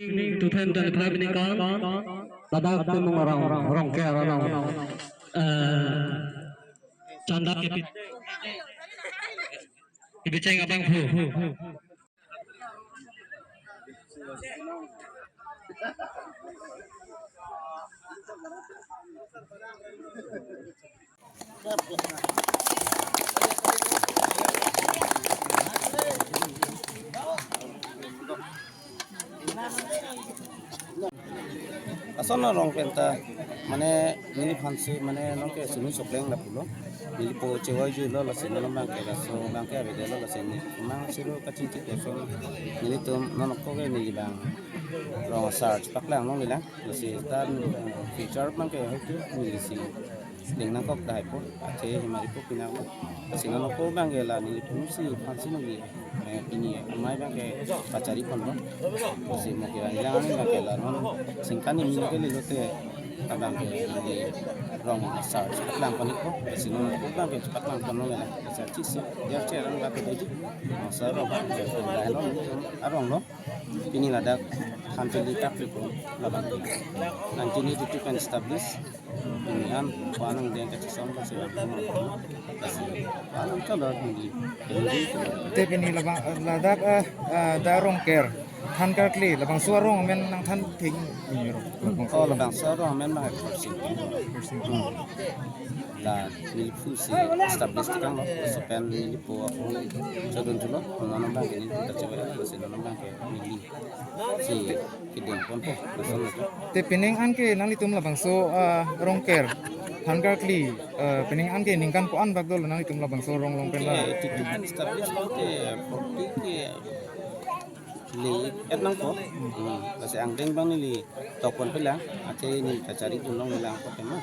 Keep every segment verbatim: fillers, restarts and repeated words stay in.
Two thousand twenty-five ningkan ladak Timung arong, Rongker arong, eh, chanda kepi-, kepicheng abangphu. Lason arong penta, mane neliphansi, mane nonke sunu sokleng lapulo. Nelipo chevoi juilo, lasi non abangke laso abangke avedetlo, lasi neli mang siro kachingki lason nelitum non ako ke neli abang rong asar chepaklang longlelang. Lasi ta, eh, future abangke hoitu nelisi deng nangkok tahai po, athe himari po pinang po. Lasi non ako abangke la neliphunsi phansi neli, eh, pini amei abangke pachari ponlo. Lasi mo kira ilang ani abangke la non singkan ni mino ke lilo te abangke neli rong asar chepaklang pon-ikpo. Lasi non ako abangke chepaklang ponlo mela. Lasi chisi, dia che arong abangke doji. Asar arong abangke arong lo. Pini ladak Thanpili Capricorn labang. Nineteen eighty-two pen establish. Pini an panang deng kachisong kasi labang. Kasi panang chalor hindi. Hindi. Te pini labang, ladak, eh, eh, da Rongker, Thankarkli, labangso arong amen nangthan thing. Oh, labangso arong amen abang Khorsing. Khorsing. Hmm. La neliphusi establish tekanglo, laso pen nelipo ako chodun thulo, non abangke neli ta chevoi, lasi non abangke nelisi kedeng ponpo, lason aja. Te pining an ke nanglitum labangso, ah, Rongker, Thankarkli, ah, pining an ke ningkan ko-an bak dolo nanglitum labangso arong along pen la? Ke eighty-two pen establish lo, ke forty ke le-et nangpo. Hmm, lasi angdeng abang neli tok ponpelang, athe neli kachari dun longlelang ko tema.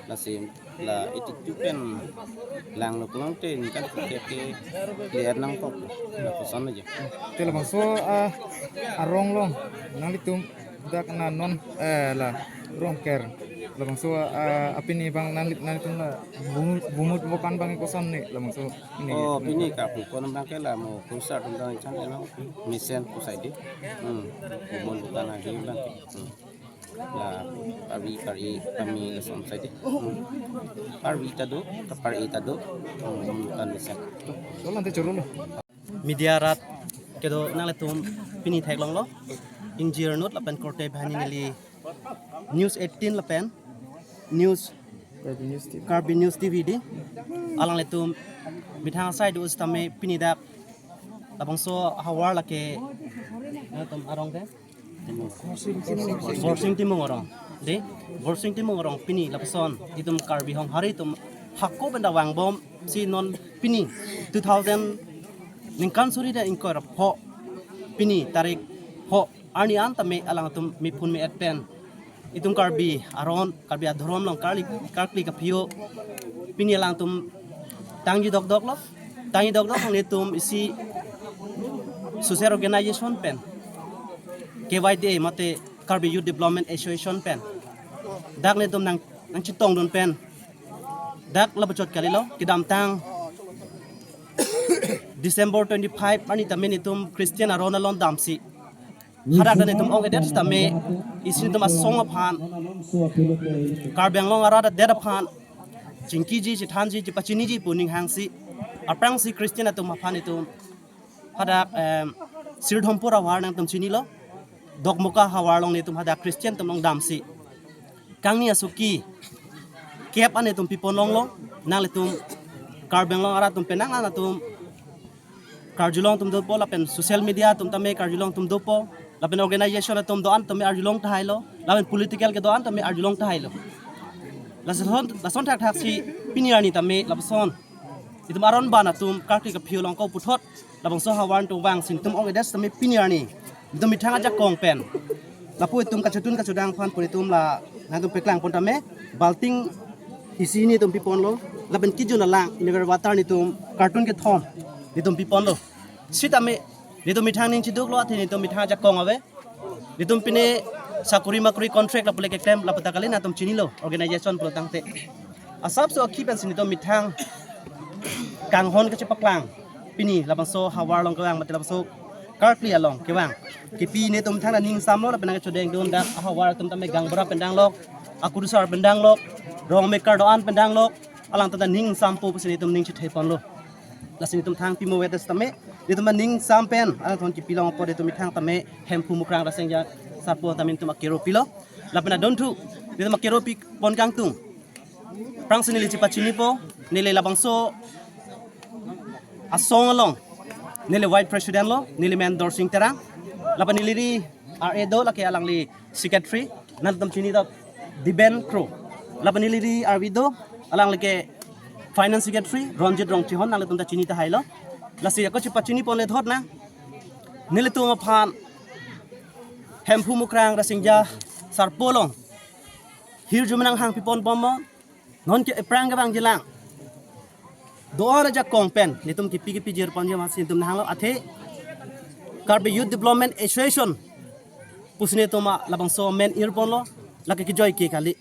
Lasi la eighty-two pen langlo pulote ningkan ke ke le-et nangpo. Lapuson aja. Te labangso, ah, arong along nanglitum dak na non, eh, la Rongker, labangso, ah, apini abang nangli-, nanglitum la bumut, bumut bokan abang koson ne labangso ini? Oh, pini kapu kon abangke la mo kursa tentang chan eno mesen kusai di. Hmm. Bumut bokan lagi abang. Hmm. La Karbi, Karbi kami lason sai di. Hmm. Karbi ta do, Karbi ta do. Hmm, bukan bisa. Solan te choro lo. Media rat kedo nanglitum pini theklonglo. Ingjir Nut lapen korte banghini neli News eighteen lapen News Karbi News T V. Karbi News T V di. Alanglitum methang asai do sitame pini dak labangso havar lake, eh, tum arong ke? Borsing Timung arong. De, Borsing Timung arong pini lapuson itum Karbi Honghari atum hako pen ta vangbomsi non pini two thousand ningkan suri ra ingkoi ra pho, pini tarik pho arni an tame alangtum mephun me-et pen itum Karbi aron, Karbi adhorom along karli, karkli kaphi-o pini alangtum tangji dokdoklo. Tangji dokdok nelitum isi social organization pen, K Y D A mate Karbi Youth Development Association pen dak nelitum nang, nangchetongdun pen dak lapuchot kalilo, kedamtang December twenty-five arni tame nelitum Christian aron along damsi hadak ta nelitum ong-edet tame isi nelitum asong aphan, Karbi Anglong arat adet aphan chingkiji, chethanji, chepachiniji pu aning hangsi, aphrangsi Christian atum aphan itum hadak, em, Sirdompur ahavar nangtum chinilo, Dokmoka ahavar along nelitum hadak Christian atum along damsi kangni asoki kep an nelitum pipon longlo. Nanglitum Karbi Anglong arat atum penang an atum karjulong atum dopo, lapen social media atum tame karjulong atum dopo, lapen organization atum do-an tame arjulong tahailo, lapen political kedo-an tame arjulong tahailo. Lason, lason thakthaksi pini arni tame lapuson itum aron ban atum karkli kaphi-o along ko puthot labangso havar atum vangsi nelitum ong-edet tame pini arni nelitum methang ajakong pen lapu itum kachetun kachodang aphan pu itum la nangtum peklang pon tame balting isi nelitum piponlo, lapen kejun alang mineral water nelitum carton kethom nelitum piponlo. Sitame nelitum methang ning chiduklo, athe nelitum methang ajakong ave. Nelitum pine sakori makori contract lapu le keklem lapu ta kali nangtum chinilo organization pulo tangte. Asapso akhi pensi nelitum methang kanghon kachepaklang pini labangso havar along kevang mate labangso Karkli along kevang kepi netum thang ta ning samlo, lapen nangchodeng dun dak ahavar atum tame gaonbura pen danglok, akurusar pen danglok, rongmekar do-an pen danglok, alangtum ta ning sampo pusi netum ning chethei ponlo. Lasi netum thang pimo vetes tame netum ta ning sam pen alangtum kepi long apot netum ithang tame Hemphu Mukrang Rasinja Sarpo tame netum akero pilo. Lapen adonthu netum akero pi pon kangtung. Aphrangsi neli chepachinipo, neli labangso asong along neli vice president lo, neli men Dorsing Terang. Lapen neli ri R A do, lake alangli secretary, nangtum chini ta Diben Kro. Lapen neli ri R V do, alangli ke finance secretary, Ronjit Rongchehon, nangtum ta chini tahai lo. Lasi ako chepachini ponle thot na, nelitum aphan Hemphu Mukrang Rasinja Sarpo along hirjume nanghang pi pon bomnon, non ke aphrang kevang jilang do-an ajakong pen netum kepi kepi jir pon jema si netum nanghanglo, athe Karbi Youth Development Association pusi netum a labangso men ir ponlo, lake kejoi ke kali,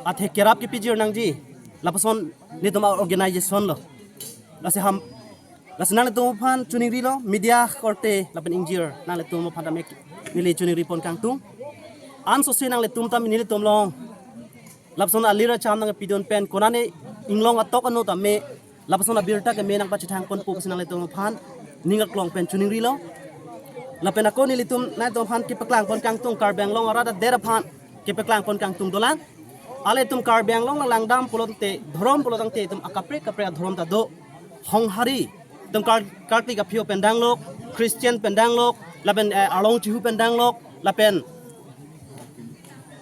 athe kerap kepi jir nangji, lapuson netum a-organization lo. Lasi ham, lasi nanglitum aphan choningrilo, media korte lapen ingjir, nanglitum aphan tame neli choningri pon kangtung. Ansose nanglitum tame nelitum along lapuson alir acham nangpidun pen konane inglong atok ano tame lapuson abirta keme nangpachethang ponpo pusi nanglitum aphan ning aklong pen choningrilo. Lapen ako nelitum nangtum aphan kepaklang pon kangtung, Karbi Anglong arat adet aphan kepaklang pon kangtung dolang. Ilitum Karbi Anglong langdam pulo tangte, dhorom pulo tangte itum akaprek kaprek adhorom ta do. Honghari, itum Kar-, Karkli Kaphio pen danglok, Christian pen danglok, lapen, eh, Arlong Chihu pen danglok, lapen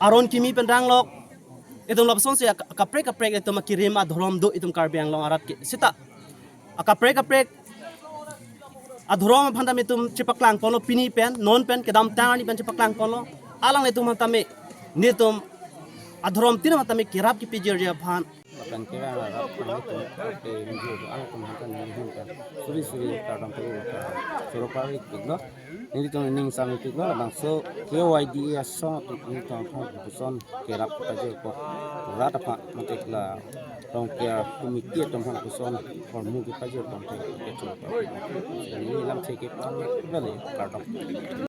Aron Kimi pen danglok. Itum lapusonsi ak-, akaprek kaprek itum akirim adhorom do itum Karbi Anglong arat ke. Seta akaprek kaprek adhorom aphan tame itum chepaklang ponlo, pini pen, non pen, kedamtang arni pen chepaklang ponlo. Alanglitum aphan tame, netum adhorom tin aphan tame kerap kepi jirji aphan. Lapen kevang arat aphan itum ke ingjir do-an atum aphan tame nelihin pen suri suri kardom pelo, choro pari piklo. Nelitum ning sam piklo, labangso K Y D A asong atum nelitum aphan lapuson kerap kepajirpo, rat aphan mate la Rongker committee atum aphan lapuson hormu kepajirpo, mate kechoro pari. Neli lamthe keplang vale, kardom.